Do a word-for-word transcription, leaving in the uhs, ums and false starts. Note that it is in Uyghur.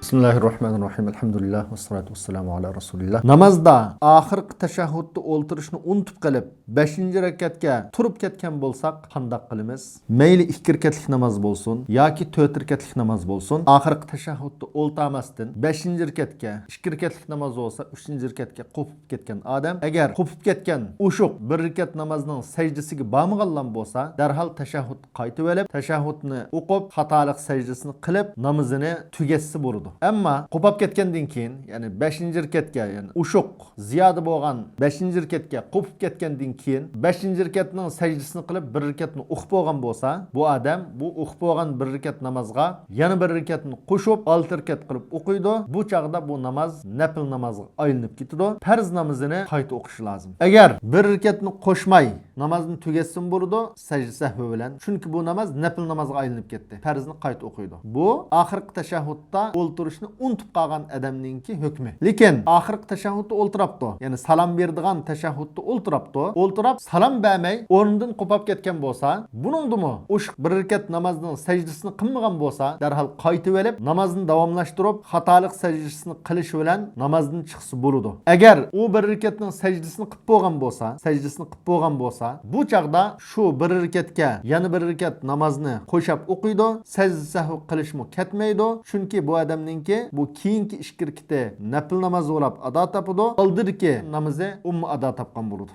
بىسمىللاھىررەھمانىررەھىم. ئەلھەمدۇلىللاھ، ۋەسسالاتۇ ۋەسسالامۇ ئالا رەسۇلىللاھ. نامازدا ئاخىرقى تەشەھھۇدتا ئولتۇرۇشنى ئۇنتۇپ قېلىپ، بەشىنچى رەكەتكە تۇرۇپ كەتكەن بولساق، قانداق قىلىمىز؟ مەيلى ئىككى رەكەتلىك ناماز بولسۇن ياكى تۆت رەكەتلىك ناماز بولسۇن، ئاخىرقى تەشەھھۇدتا ئولتۇرماستىن، بەشىنچى رەكەتكە، ئىككى رەكەتلىك ناماز بولسا، ئۈچىنچى رەكەتكە قوپۇپ كەتكەن ئادەم، ئەگەر قوپۇپ كەتكەن ئوشۇق بىر رەكەت نامازنىڭ سەجدىسىگە بارمىغانلا بولسا، دەرھال تەشەھھۇدقا قايتىۋېلىپ، تەشەھھۇدنى ئوقۇپ، خاتالىق سەجدىسىنى قىلىپ، نامىزىنى تۈگەتسە بولىدۇ. ئەمما قوپاپ كەتكەندىن كېيىن، يەنى بەشىنچى رەكەتكە، يەنى ئوشۇق زىيادە بولغان بەشىنچى رەكەتكە قوپۇپ كەتكەندىن كېيىن، بەشىنچى رەكەتنىڭ سەجدىسىنى قىلىپ، بىر رەكەتنى ئوقۇپ بولغان بولسا، بۇ ئادەم بۇ ئوقۇپ بولغان بىر رەكەت نامازغا يەنە بىر رەكەتنى قوشۇپ، ئالتە رەكەت قىلىپ ئوقۇيدۇ. بۇ چاغدا بۇ ناماز نەپىل نامازغا ئايلىنىپ كېتىدۇ. پەرز نامىزىنى قايتا ئوقۇشى لازىم. ئەگەر بىر رەكەتنى قوشماي نامازنى تۈگەتسىمۇ بولىدۇ، سەجدە سەھۋى بىلەن. چۈنكى بۇ ناماز نەپىل نامازغا ئايلىنىپ كەتتى. پەرزنى قايتا ئوقۇيدۇ. بۇ ئاخىرقى تەشەھھۇدتا ئولتۇرۇشنى ئۇنتۇپ قالغان ئادەمنىڭكى ھۆكمى. لېكىن ئاخىرقى تەشەھھۇدتا ئولتۇراپتۇ. يەنى سالام بېرىدىغان تەشەھھۇدتا ئولتۇراپتۇ. ئولتۇراپ سالام بەرمەي ئورنىدىن قوپاپ كەتكەن بولسا، بۇنىڭدىمۇ ئوشۇق بىر رەكەت نامازنىڭ سەجدىسىنى قىلمىغان بولسا، دەرھال قايتىۋېلىپ، نامازنى داۋاملاشتۇرۇپ، خاتالىق سەجدىسىنى قىلىش بىلەن نامازدىن چىقسا بولىدۇ. ئەگەر ئۇ بىر رەكەتنىڭ سەجدىسىنى قىلىپ بولغان بولسا، سەجدىسىنى قىلىپ بولغان بولسا، بۇ چاغدا شۇ بىر رەكەتكە يەنە بىر رەكەت نامازنى قوشاپ ئوقۇيدۇ. سەجدە سەھۋ قىلىشمۇ كەتمەيدۇ. چۈنكى بۇ ئادەمنىڭكى بۇ كېيىنكى ئىككى رەكىتى نەپىل ناماز بولاپ ئادا تاپىدۇ. ئالدىدىكى نامىزى ئۇمۇ ئادا تاپقان بولىدۇ.